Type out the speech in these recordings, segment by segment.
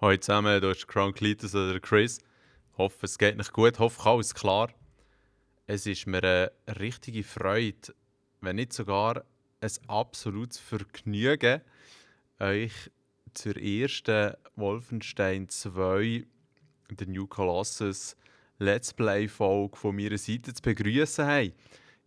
Hallo zusammen, hier ist Cronklitus oder Chris. Hoffe, es geht nicht gut, hoffe, alles klar. Es ist mir eine richtige Freude, wenn nicht sogar ein absolutes Vergnügen, euch zur ersten Wolfenstein 2, der New Colossus Let's Play-Folge von meiner Seite zu begrüßen.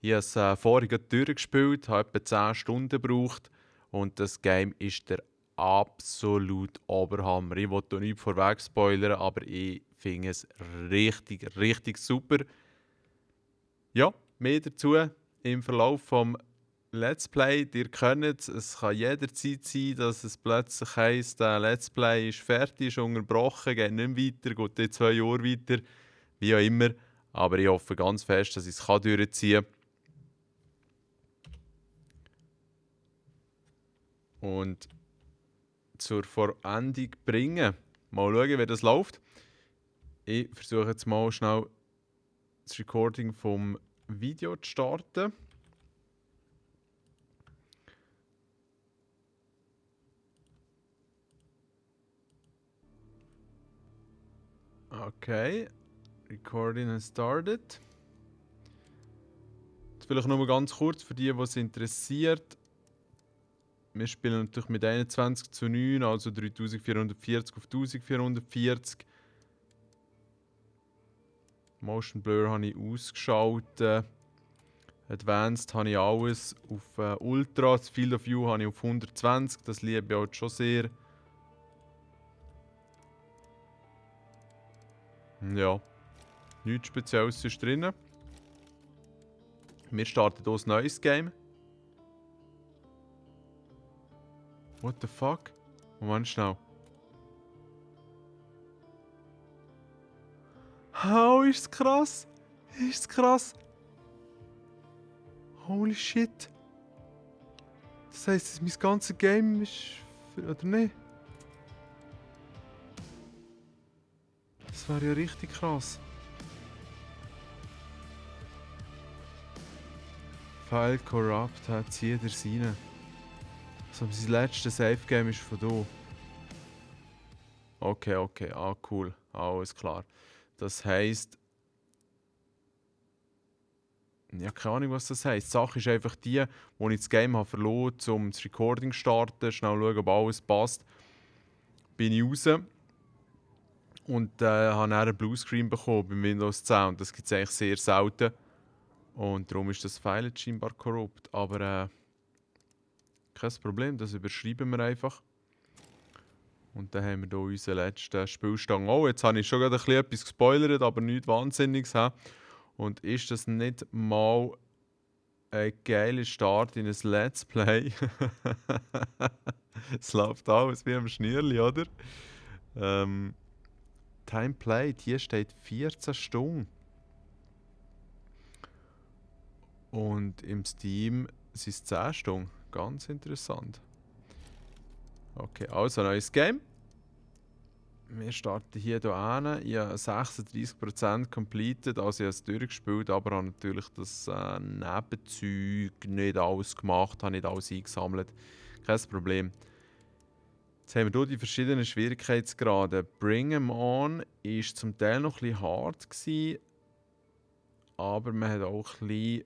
Ich habe es vorhin gerade durchgespielt, habe etwa 10 Stunden gebraucht und das Game ist der absolut Oberhammer. Ich will hier nichts vorweg spoilern, aber ich finde es richtig, richtig super. Ja, mehr dazu im Verlauf vom Let's Play. Ihr kennt es, es kann jederzeit sein, dass es plötzlich heisst, Let's Play ist fertig, ist unterbrochen, geht nicht mehr weiter, geht in 2 Jahre weiter, wie auch immer. Aber ich hoffe ganz fest, dass ich es durchziehen kann. Und zur Vollendung bringen. Mal schauen, wie das läuft. Ich versuche jetzt mal schnell das Recording vom Video zu starten. Okay, Recording has started. Jetzt vielleicht nur ganz kurz für die, was es interessiert. Wir spielen natürlich mit 21:9, also 3440 auf 1440. Motion Blur habe ich ausgeschaltet. Advanced habe ich alles auf Ultra. Das Field of View habe ich auf 120. Das liebe ich halt schon sehr. Ja, nichts Spezielles ist drin. Wir starten hier ein neues Game. What the fuck? Moment schnell. Oh, ist es krass? Ist es krass? Holy shit. Das heisst, dass mein ganzes Game ist... Oder nicht? Das wäre ja richtig krass. File Corrupt hat jeder seine. Also sein letztes Save-Game ist von hier. Okay. Ah, cool. Alles klar. Das heisst... Ja, keine Ahnung, was das heisst. Die Sache ist einfach die, wo ich das Game habe verloren habe, um das Recording zu starten, schnell schauen, ob alles passt. Bin ich raus und habe dann einen Bluescreen bekommen beim Windows 10. Und das gibt es eigentlich sehr selten. Und darum ist das File jetzt scheinbar korrupt. Aber kein Problem, das überschreiben wir einfach. Und dann haben wir hier unseren letzten Spielstand. Oh, jetzt habe ich schon gerade ein bisschen etwas gespoilert, aber nichts Wahnsinniges. Und ist das nicht mal ein geiler Start in ein Let's Play? Es läuft alles wie am Schnürli, oder? Time Played, hier steht 14 Stunden. Und im Steam sind es 10 Stunden. Ganz interessant. Okay, also neues Game. Wir starten hier hin. Ich habe 36% completed, also ich habe es durchgespielt, aber habe natürlich das Nebenzeug nicht alles gemacht, habe nicht alles eingesammelt. Kein Problem. Jetzt haben wir hier die verschiedenen Schwierigkeitsgrade. Bring 'em On war zum Teil noch ein bisschen hart gewesen, aber man hat auch ein bisschen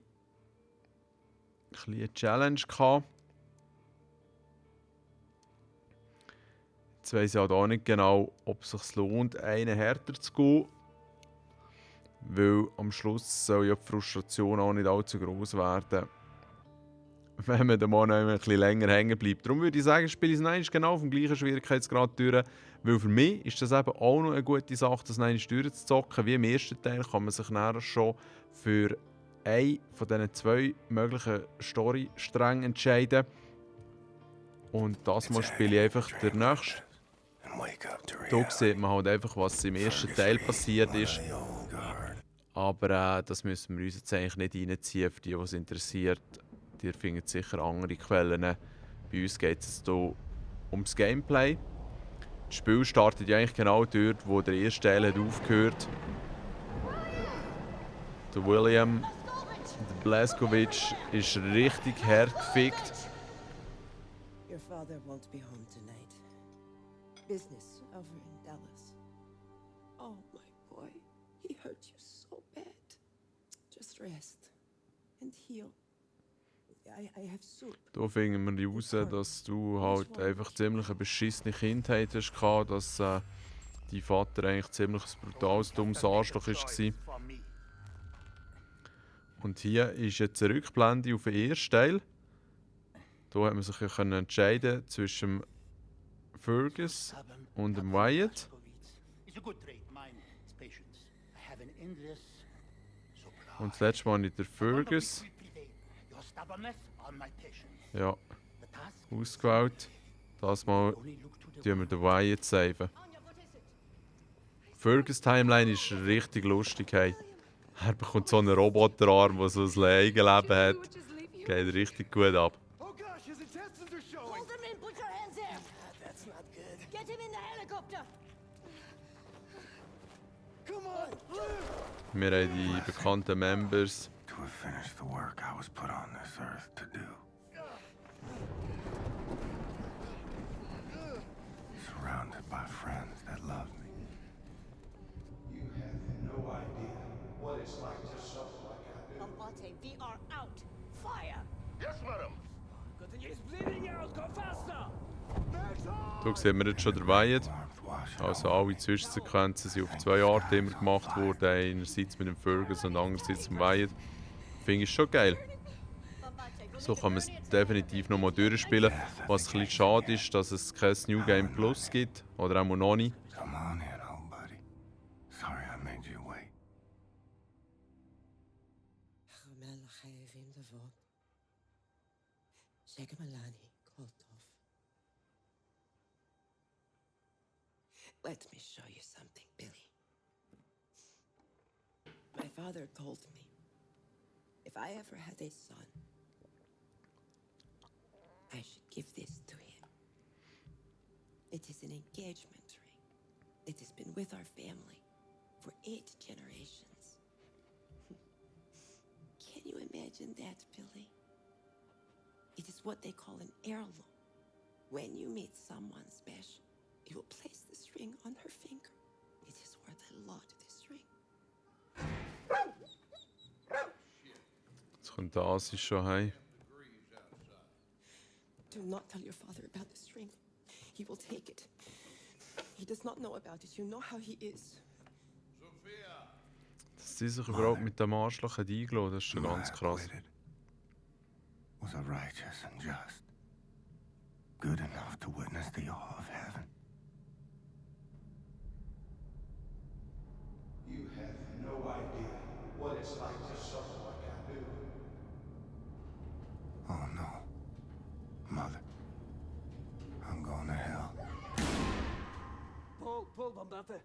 eine Challenge gehabt. Jetzt weiss ich halt auch nicht genau, ob es sich lohnt, einen härter zu gehen. Weil am Schluss soll ja die Frustration auch nicht allzu groß werden, wenn man dann mal noch ein bisschen länger hängen bleibt. Darum würde ich sagen, spiele ich es nein, genau auf dem gleichen Schwierigkeitsgrad durch. Weil für mich ist das eben auch noch eine gute Sache, das nein durchzuzocken. Wie im ersten Teil kann man sich dann schon für einen von diesen 2 möglichen Storysträngen entscheiden. Und das Mal spiele ich einfach den nächsten. Hier sieht man halt einfach, was im ersten Teil passiert ist. Aber das müssen wir uns jetzt eigentlich nicht reinziehen, für die, was es interessiert. Ihr findet sicher andere Quellen. Bei uns geht es hier ums Gameplay. Das Spiel startet ja eigentlich genau dort, wo der erste Teil hat aufgehört. Der William, der Blazkowicz, ist richtig hart gefickt. Your father won't be home tonight. business over in Dallas. Oh, my boy. He hurt you so bad. Just rest and heal. I have soup. Da finden wir raus, dass du halt einfach ziemlich eine beschissene Kindheit hast gehabt, dass dein Vater eigentlich ziemlich ein brutales, dummes Arschloch war. Und hier ist jetzt eine Rückblende auf den ersten Teil. Da hat man sich ja können entscheiden zwischen dem Fergus und dem Wyatt. Und das letzte Mal nicht der Fergus. Ja, ausgewählt. Das Mal tun wir den Wyatt saven. Fergus Timeline ist richtig lustig. Hey. Er bekommt so einen Roboterarm, der so ein Eigenleben hat. Geht richtig gut ab. Oh gosh, his intestines are showing. Hold him in, put your hands there. That's not good. Get him in the helicopter. Come on, live! Wir haben die bekannten Members. To have finished the work I was put on this earth to do. Surrounded by friends that love me. You have no idea what it's like to suffer like I do. Abate, we are out. Fire! Yes, madam. He's bleeding out. Go faster. Max on! Hier sehen wir jetzt schon den Wyatt. Warmth washed Also over alle Zwischensequenzen sind auf 2 Arten immer gemacht worden. Einerseits mit dem Fergus und andererseits mit dem Wyatt. Finde ich schon geil. So kann man es definitiv nochmal durchspielen. Was ein bisschen schade ist, dass es kein New Game Plus gibt. Oder auch noch nicht. Come on in, old buddy. Sorry I made you wait. Ramel חייבים לבוא. שגמלני כל טוב. Let me show you something, Billy. My father told me if I ever had a son, I should give this to him. It is an engagement ring. It has been with our family for 8 generations. Can you imagine that, Billy? It is what they call an heirloom. When you meet someone special, you will place this ring on her finger. It is worth a lot, this ring. Jetzt kommt der Asi schon heim. Do not tell your father about this ring. He will take it. He does not know about it. You know how he is. Dass sie sich überhaupt mit dem Arschloch hat eingeladen, das ist schon Am I ganz krass. acquitted? Was I righteous and just? Good enough to witness the awe of heaven? You have no idea what it's like to suffer like I do. Oh no. Mother. I'm going to hell. Pull, Bombate.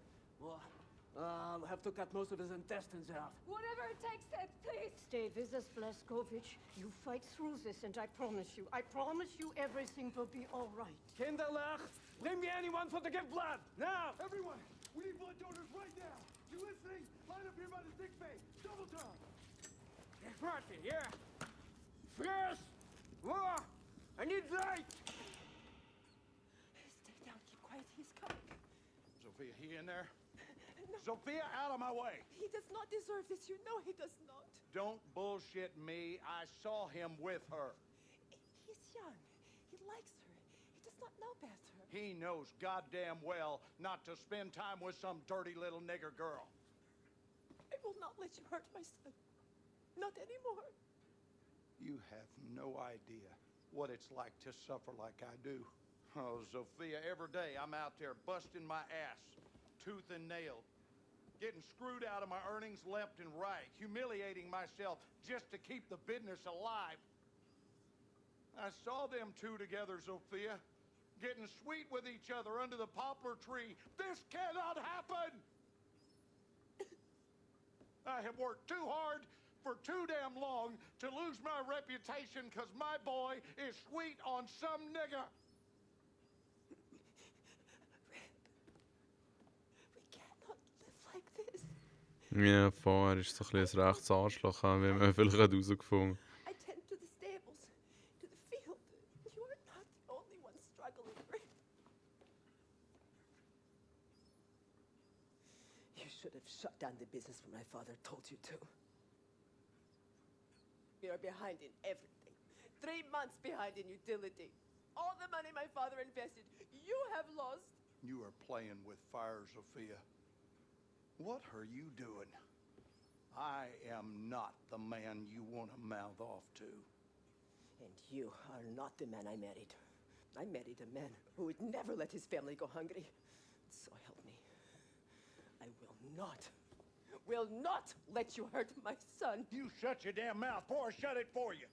I'll have to cut most of his intestines out. Whatever it takes, Ted, please. Stay with us, Blazkowicz. You fight through this, and I promise you everything will be all right. Kinderlach, bring me anyone for to give blood. Now! Everyone, we need blood donors right now. You listening? Line up here by the sick bay. Double time. Marty, yeah. First! More! I need light! Stay down. Keep quiet. He's coming. Sophia, he in there? Sophia, out of my way. He does not deserve this. You know he does not. Don't bullshit me. I saw him with her. He's young. He likes her. He does not know better. He knows goddamn well not to spend time with some dirty little nigger girl. I will not let you hurt my son. Not anymore. You have no idea what it's like to suffer like I do. Oh, Sophia, every day I'm out there busting my ass, tooth and nail, getting screwed out of my earnings left and right, humiliating myself just to keep the business alive. I saw them two together, Sophia, getting sweet with each other under the poplar tree. This cannot happen! I have worked too hard for too damn long to lose my reputation because my boy is sweet on some nigger. We cannot live like this. Ja, vorher ist so ein bisschen ein rechtes Arschloch, wie man vielleicht herausgefunden hat. I tend to the stables, to the field. You are not the only one struggling. should have shut down the business when my father told you to. You're behind in everything. 3 months behind in utility. All the money my father invested, you have lost. You are playing with fire, Sophia. What are you doing? I am not the man you want to mouth off to. And you are not the man I married. I married a man who would never let his family go hungry. So help me. I will not let you hurt my son. You shut your damn mouth before I shut it for you.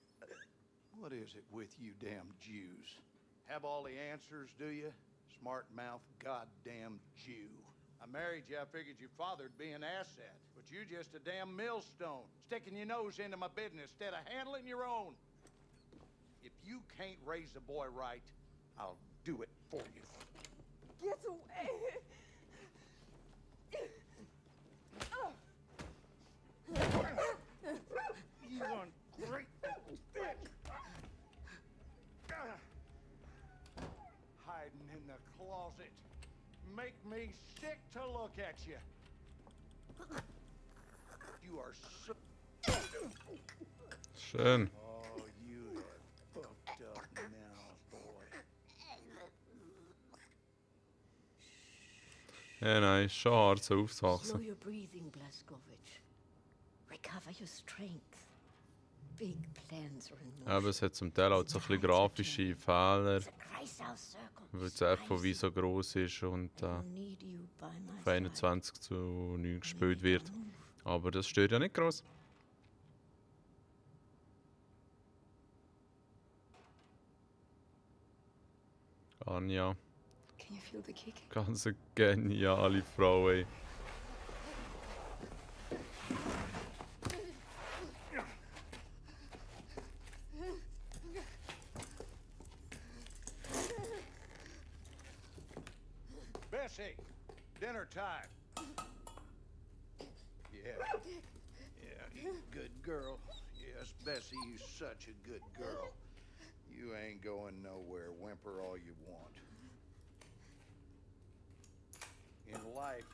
What is it with you damn Jews? Have all the answers, do you? Smart mouth goddamn Jew. I married you, I figured your father'd be an asset. But you just a damn millstone, sticking your nose into my business instead of handling your own. If you can't raise a boy right, I'll do it for you. Get away! You ungrateful bitch! Hiding in the closet. Make me sick to look at you. You are so... Schön. Oh, you are fucked up now, boy. Ja, nein, schon hart so Slow aufzuwachsen. your breathing, Blazkowicz. Recover your strength. Big plans are in motion. Aber es hat zum Teil auch so ein bisschen grafische Fehler, The Kreisau Circle weil is das FOV rising. so groß ist und I will need you by my auf side. 21:9 gespielt wird. Aber das stört ja nicht groß. Anja, Can you feel the kick? ganz eine geniale Frau, ey. Bessie, dinner time. Yeah. Yeah, you good girl. Yes, Bessie, you such a good girl. You ain't going nowhere. Whimper all you want. In life,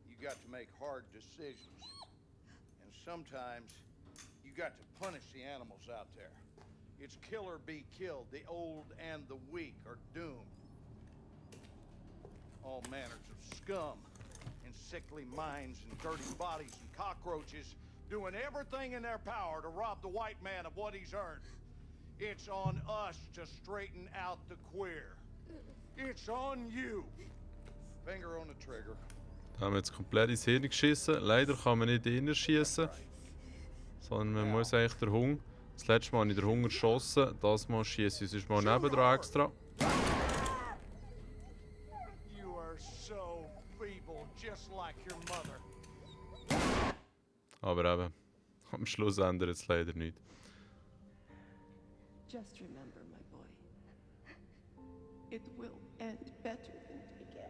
you got to make hard decisions. And sometimes, you got to punish the animals out there. It's kill or be killed. The old and the weak are doomed. All manners of scum and sickly minds and dirty bodies and cockroaches doing everything in their power to rob the white man of what he's earned. It's on us to straighten out the queer. It's on you. Finger on the trigger. Da haben wir jetzt komplett ins Hirn geschissen. Leider kann man nicht innen schiessen, sondern man muss eigentlich den Hunger. Das letzte Mal habe ich den Hunger geschossen, das Mal schiesse ich sonst mal nebendran extra. You are so feeble, just like your mother. Aber eben, am Schluss ändert es leider nichts. Just remember, my boy. It will end better than it began.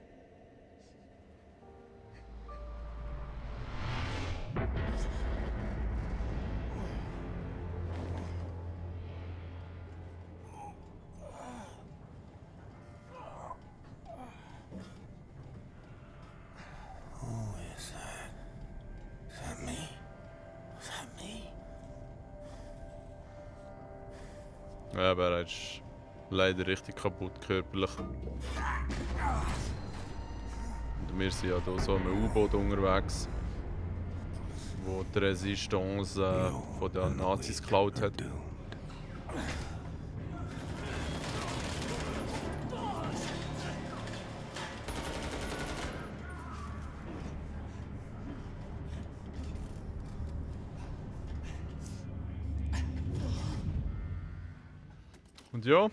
Who is that? Is that me? Is that me? Ja, aber er ist leider richtig kaputt körperlich. Und wir sind ja hier so einem U-Boot unterwegs, wo die Resistance von den Nazis geklaut hat. Doomed. Und ja,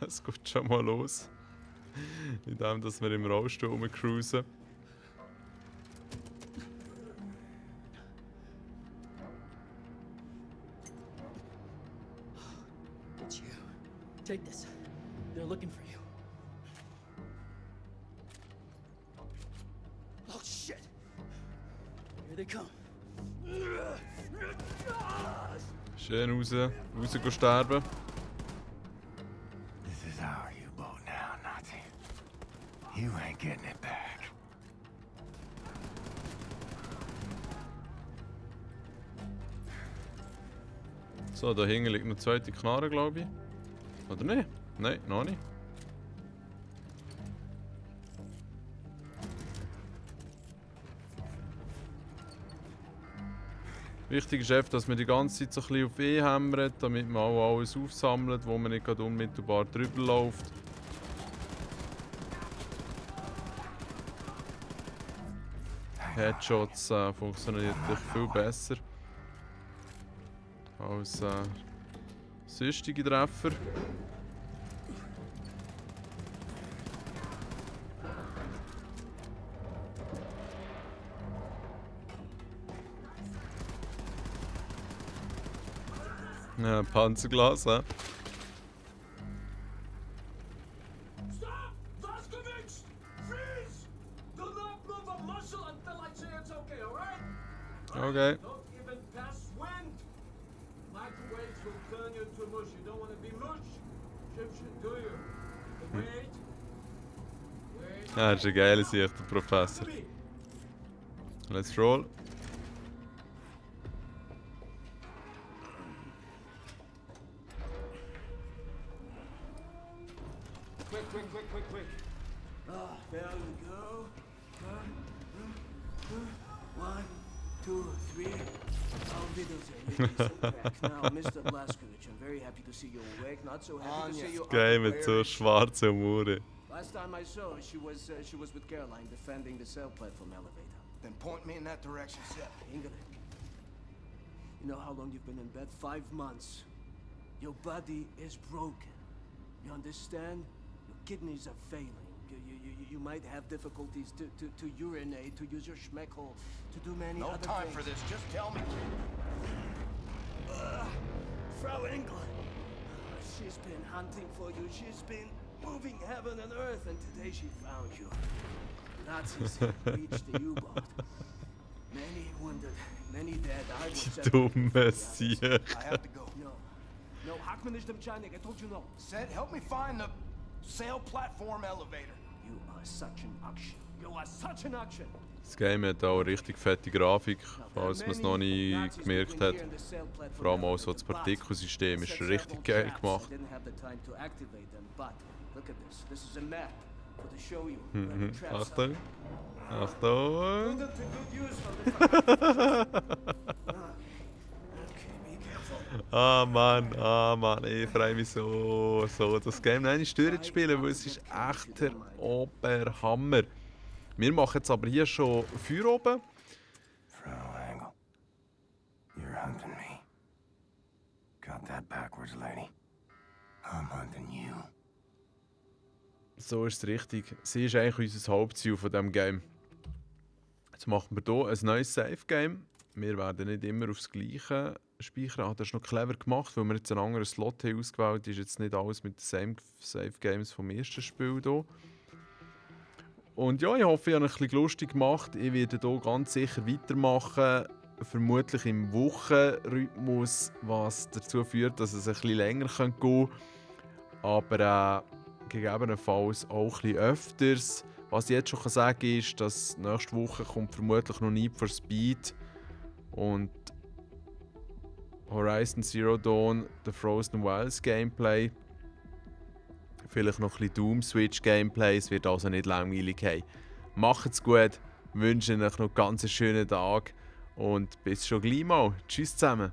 es geht schon mal los. Indem dass wir im Rollstuhl rumcruisen. It's you. Take this. They're looking for you. Oh, shit! Here they come. Schön raus sterben. This is our U-boat now, Nazi. You ain't getting it back. So, da hinten liegt noch eine zweite Knarre, glaube ich. Oder nicht? Nein, noch nicht. Wichtig ist einfach, dass man die ganze Zeit so ein bisschen auf E hämmert, damit man auch alles aufsammelt, wo man nicht gerade unmittelbar drüber läuft. Headshots funktionieren natürlich viel besser als sonstige Treffer. Ja, Panzerglas, hä? Stop! Blazkowicz! Freeze! Do not move a muscle until I say it's okay, alright? Okay. Don't even pass wind! Microwaves will turn you into mush. You don't want to be mush. Shit, do you? Wait. Wait. Ja, das ist eine geile Sicht, der Professor. Let's roll. Quick. Ah, there we go. 1, 2, 3. Auf Wiedersehen, ladies and cracks. Now, Mr. Blazkowicz, I'm very happy to see you awake. Not so happy to see you Geil mit so unaware. schwarzen Humoren. Last time I saw her, she was with Caroline defending the cell platform elevator. Then point me in that direction, Seth. Ingrid, you know how long you've been in bed? 5 months. Your body is broken. You understand? Your kidneys are failing. You might have difficulties to urinate, to use your schmeckel, to do many No other time things. for this. Just tell me. Frau England, she's been hunting for you. She's been moving heaven and earth, and today she found you. Nazis reached the U-boat. Many wounded, many dead. I will set the Dumme truth. Sieg. I have to go. No, Hackman is the mechanic. I told you no. Seth, help me find the sail platform elevator. You are such an action. You are such an action. Das Game hat auch eine richtig fette Grafik, falls man es noch nicht gemerkt hat. Vor allem auch so das Partikelsystem ist richtig geil gemacht. Achtung! Achtung! Ah Mann, ich freue mich so, das Game noch einmal durchzuspielen, weil es ist echt der Oberhammer. Wir machen jetzt aber hier schon Feuer oben. Frau Engel, you're hunting me. Got that backwards, lady. I'm hunting you. So ist es richtig. Sie ist eigentlich unser Hauptziel von diesem Game. Jetzt machen wir hier ein neues Save-Game. Wir werden nicht immer aufs Gleiche speichern. Das ist noch clever gemacht, weil wir jetzt einen anderen Slot haben ausgewählt haben. Ist jetzt nicht alles mit den Save-Games vom ersten Spiel hier. Und ja, ich hoffe, ich habe es ein bisschen lustig gemacht. Ich werde hier ganz sicher weitermachen. Vermutlich im Wochenrhythmus, was dazu führt, dass es ein bisschen länger gehen könnte. Aber gegebenenfalls auch ein bisschen öfters. Was ich jetzt schon sagen kann, ist, dass nächste Woche kommt vermutlich noch Need for Speed und Horizon Zero Dawn, The Frozen Wilds Gameplay. Vielleicht noch ein bisschen Doom Switch Gameplay, es wird also nicht langweilig. Hey. Macht's gut, wünsche euch noch einen ganz schönen Tag und bis schon gleich mal. Tschüss zusammen.